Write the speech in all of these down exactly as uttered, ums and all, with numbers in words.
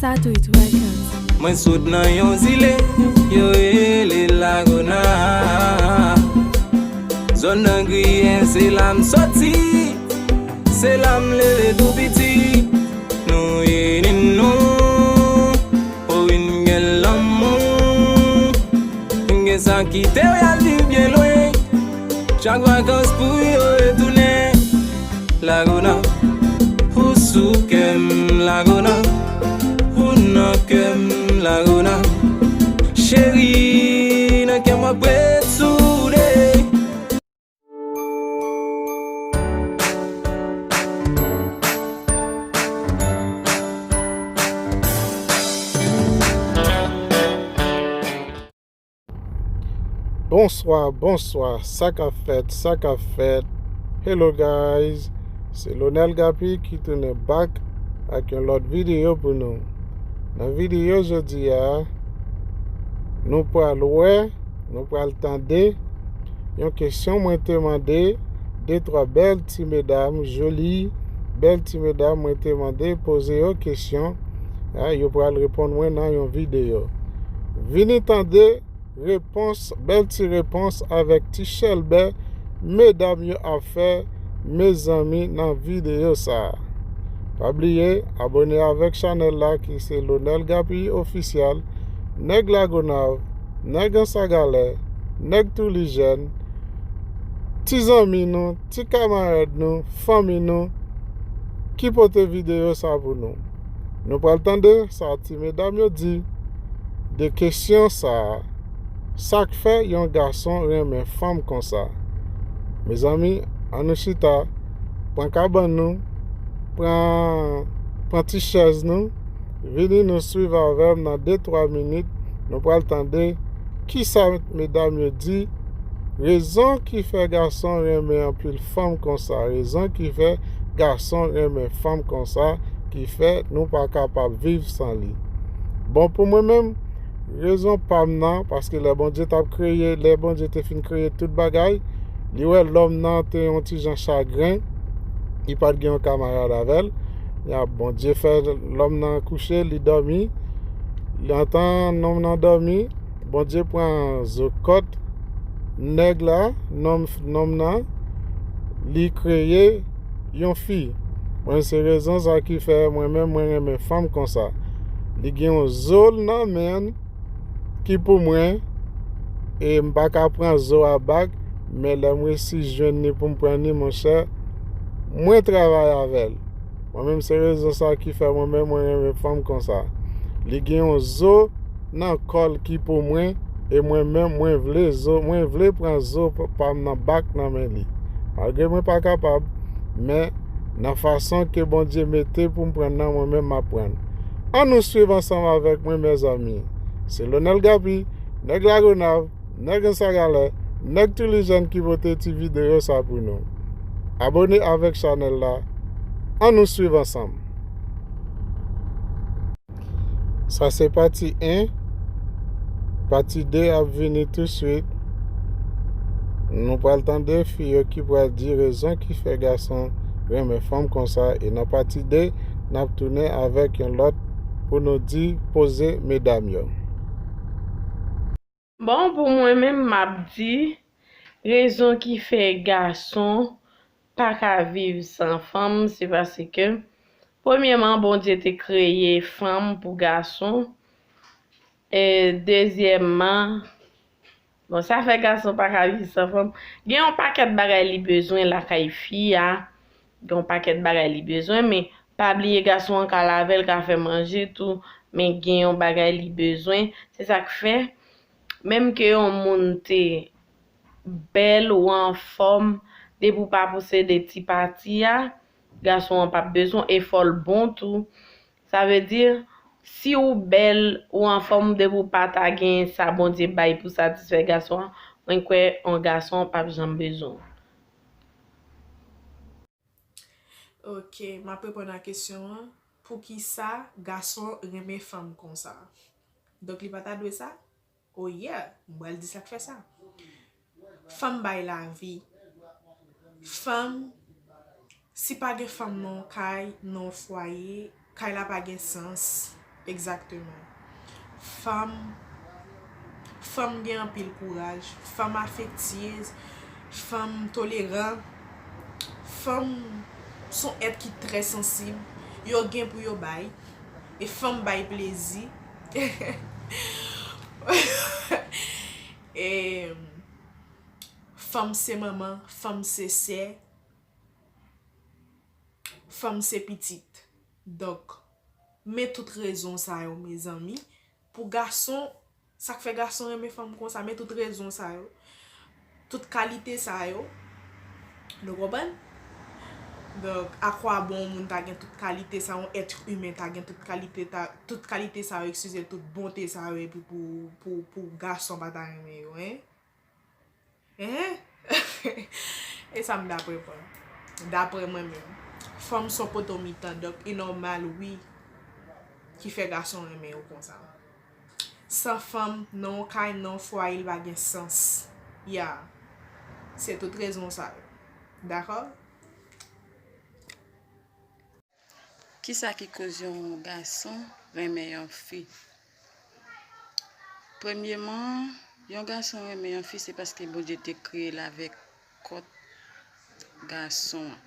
Tatoit Records. Mwen sot nan yon zile, yo rele Lagona. Zòn nan griyen, se la m soti, se la m leve tou piti. Nou ini nou, pou vin gen lanmou. Gen sa kite yo y al viv byen lwen. Chak vakans pou yo retounen. Lagona, ou sou kè m, Lagona, ou nan kè m, Lagona. Cheri, nan kè m w ap ret soude. Bonswa, bonswa, sa k ap fèt, sa k ap fèt. Hello guys, se Lonel Gapi ki tounen back ak yon lòt videyo pou nou. Nan videyo jodi a, nou pral wè, nou pral tande yon kesyon mwen te mande de twa bèl ti medam, joli bèl ti medam, mwen te mande poze yo kesyon. A, yo pral reponn mwen nan yon videyo. Vini tande repons, bèl ti repons avèk ti chèlbè medam yo ap fè, mezanmi, nan videyo sa a. Pa bliye abòne avèk chanèl la ki se Lonel Gapi Ofisyèl, nèg Lagonav, nèg Ansagalè, nèg Toulijèn, ti zanmi nou, ti kamarad nou, fanmi nou ki pote videyo sa pou nou. Nou pral tande sa ti medam yo di de kesyon sa a. Sa k fè yon gason renmen fanm konsa? Mezanmi, ann nou chita, pran kabann nou, pran, pran ti chèz nou, vini nou swiv avè m nan de twa minit, nou pral tande kisa medam yo di, rezon ki fè gason renmen anpil fanm konsa, rezon ki fè gason renmen fanm konsa, ki fè nou pa kapab viv san li. Bon, pou mwen menm, rezon pa m nan, paske lè Bondye t ap kreye, lè Bondye te fin kreye tout bagay, li wè lòm nan te yon ti jan chagren, li pa t gen yon kamarad avè l. Ya, Bondye fè lòm nan kouche, li dòmi. Li antan nonm nan dòmi, Bondye pran zo kòt nèg la, nonm, nonm nan, li kreye yon fi. Mwen, se rezon sa ki fè mwen menm mwen renmen fanm konsa. Li gen yon zo nan men l ki pou mwen, e m pa ka pran zo a bak, men lè m resi jwenn li pou m pran li, monchè, mwen travay avè l. Mwen menm, se rezon sa ki fè mwen menm mwen renmen fanm konsa. Li gen yon zo nan kò l ki pou mwen, e mwen menm, mwen vle zo, mwen vle pran zo pa m nan bak nan men li. Malgre mwen pa kapab, men nan fason ke Bondye mete pou m pran nan, mwen menm m ap pran. Ann nou swiv ansanm avèk mwen, mezanmi. Se Lonel Gapi, nèg Lagonav, nèg Ansagalè, nèg Toulijèn ki pote ti videyo sa pou nou. Abòne avèk chanèl la. Ann nou swiv ansanm. Sa se pati en. Pati de ap vini touswit. Nou pral tande fi yo ki pral di rezon ki fè gason renmen fanm konsa. E nan pati de, n ap tounen avèk yon lòt pou nou di poze medam yo. Bon, pou mwen menm, m ap di, rezon ki fè gason pa ka viv san fanm, se paske, premyèman, Bondye te kreye fanm pou gason. E, dezyèmman, bon, sa fè gason pa ka viv san fanm. Gen yon pakèt bagay li bezwen lakay fi a. Gen yon pakèt bagay li bezwen, men pa bliye gason an ka lave l, ka fè manje tou, men gen yon bagay li bezwen. Se sa k fè, menm ke yon moun te bèl ou anfòm, depi w pa posede ti pati a, gason an p ap bezwen, e fò l bon tou. Sa vle di, si w bèl, ou anfòm, depi w pa ta gen sa Bondye bay pou satisfè gason an, mwen kwè yon gason p ap janm bezwen w. Ok, m ap reponn a kesyon an. Poukisa gason renmen fanm konsa? Donk li pa ta dwe sa? Oh yeah, m pral di sa k fè sa. Fanm bay lavi. Fanm, si pa gen fanm nan yon kay, nan yon fwaye, kay la pa gen sans. Egzakteman. Fanm, fanm gen anpil kouraj, fanm afektyez, fanm toleran, fanm son èt ki trè sansib, yo gen pou yo bay, e fanm bay plezi. E fanm se manman, fanm se sè, fanm se pitit. Donk, men tout rezon sa yo, mezanmi, pou gason, sa k fè gason renmen fanm konsa, men tout rezon sa yo, tout kalite sa yo, nou konprann? Donk, akwabon yon moun ta gen tout kalite sa, yon èt imen ta gen tout kalite ta, tout kalite sa yo, eskize, tout bonte sa yo, epi pou, pou, pou gason pa ta renmen yo, en? Hein? E sa m daprè mwen. Daprè mwen menm. Fanm son poto mitan, donk e nòmal wi ki fè gason renmen yo konsa. San fanm, nan yon kay, nan yon fwaye, li pa gen sans. Ya. Se tout rezon sa yo. Dakò? Kisa ki koz yon gason renmen yon fi? Premyeman, yon gason renmen yon fi, se paske Bondye te kreye l avèk kòt gason an.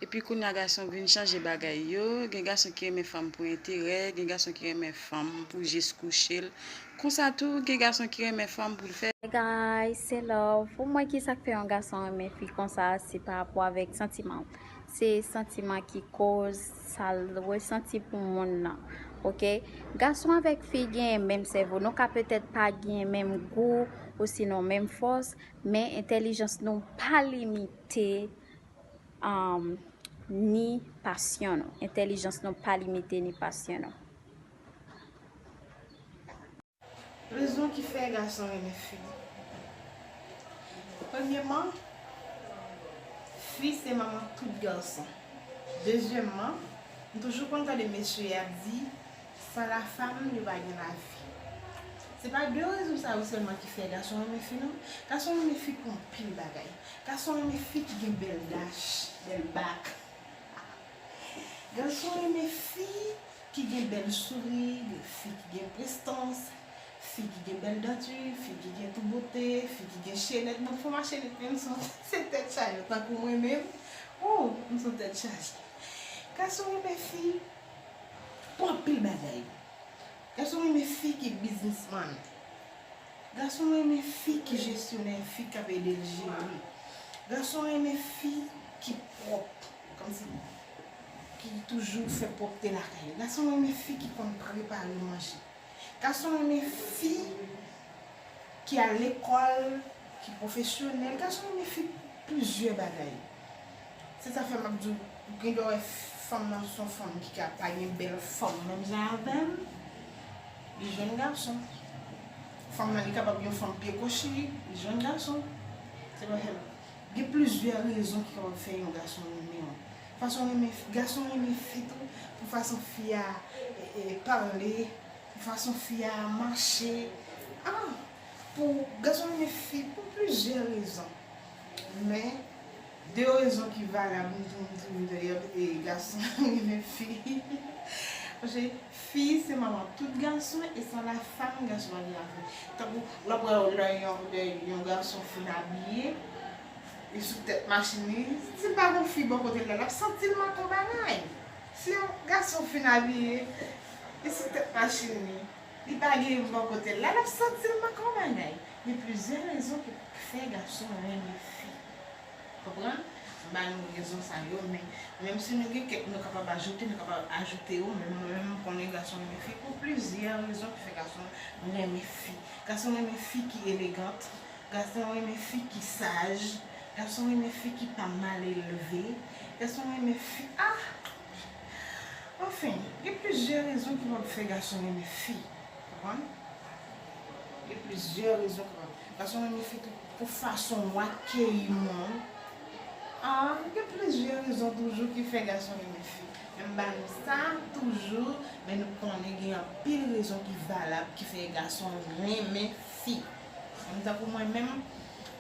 Epi kounye a, gason vin chanje bagay yo. Gen gason ki renmen fanm pou enterè, gen gason ki renmen fanm pou jis kouche l. Konsa tou, gen gason ki renmen fanm pou l fè. Hey guys, se Love. Pou mwen, kisa k fè yon gason renmen fi konsa, se pa rapò avèk santiman. Se santiman ki koz sa l resanti pou moun nan. Oke? Gason avèk fi genyen menm sèvo. Nou ka petèt pa genyen menm gou, osinon menm fòs, men entèlijans nou pa limite, um, ni pasyon nou. Entèlijans nou pa limite ni pasyon nou. Rezon ki fè gason renmen fi. Premyeman, fi se manman tout gason. Dezyèmman, m toujou konn tande mesye y ap di, san la femme, yo pa gen lavi. Se pa de rezon sa yo sèlman ki fè gason renmen fi, non. Gason renmen fi pou anpil bagay. Gason renmen fi ki gen bèl dach, bèl bak. Gason renmen fi ki gen bèl souri, fi ki gen prestans, fi ki gen bèl danti, fi ki gen tout bote, fi ki gen chenèt. Bon, fò m a chenèt menm, se yon tèt chaje, tankou mwen menm. Oh, m se yon tèt chaje. Gason renmen fi pou anpil bagay. Gason renmen fi ki biznismann. Gason renmen fi ki jesyonè, fi k ap ede l jere. Gason renmen fi ki pwòp, kòmsi ki toujou fè pwòpte lakay. Gason renmen fi ki konn prepare manje. Gason renmen fi ki al lekòl, ki pwofesyonèl. Gason renmen fi pou plizyè bagay. Se sa fè m ap di w, ou gen dwa wè fanm nan se yon fanm ki ka pa gen bèl fòm menm jan avè m, li jwenn gason. Fanm nan, li kapab yon fanm pye kochi, li jwenn gason. Se pa sèl, gen plizyè rezon ki kapab fè yon gason renmen w. Fason renmen, gason renmen fi tou, pou fason fi a, e, e, pale, pou fason fi a mache. Ah, pou gason renmen fi pou plizyè rezon. Men, de rezon ki valab, m tou, m toujou dèyè, e, gason renmen fi. Paske fi se manman tout gason, e san la femme, gason pa gen lavi. Tankou, w ap wè lè yon, lè yon gason fin abiye, li sou tèt machin li, si l pa gen fi bò kote l la, l ap santi l manke yon bagay. Si yon gason fin abiye, li sou tèt machin li, li pa gen bò kote l la, l ap santi l manke yon bagay. Gen plizyè rezon ki fè gason renmen fi. Konprann? M ba nou rezon sa yo, men menm si nou gen kèk nou kapab ajoute, nou kapab ajoute yo, men mwen menm, m konnen gason renmen fi pou plizyè rezon ki fè gason renmen fi. Gason renmen fi ki elegant, gason renmen fi ki saj, gason renmen fi ki pa mal elve, gason renmen fi, ah! Anfen, gen plizyè rezon ki kapab fè gason renmen fi. Konprann? Gen plizyè rezon ki kapab. Gason renmen fi tou pou fason w akeyi moun. Ah, gen plizyè rezon toujou ki fè gason renmen fi. Men m ba nou sa toujou, men nou konnen gen anpil rezon ki valab ki fè gason renmen fi. Menm tankou mwen menm,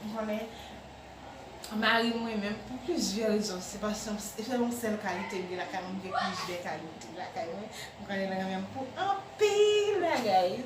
m konnen Mari mwen menm, pou plizyè rezon, se paske se yon sèl kalite m gen lakay mwen, m gen plizyè kalite lakay mwen. M konnen l renmen m pou anpil bagay.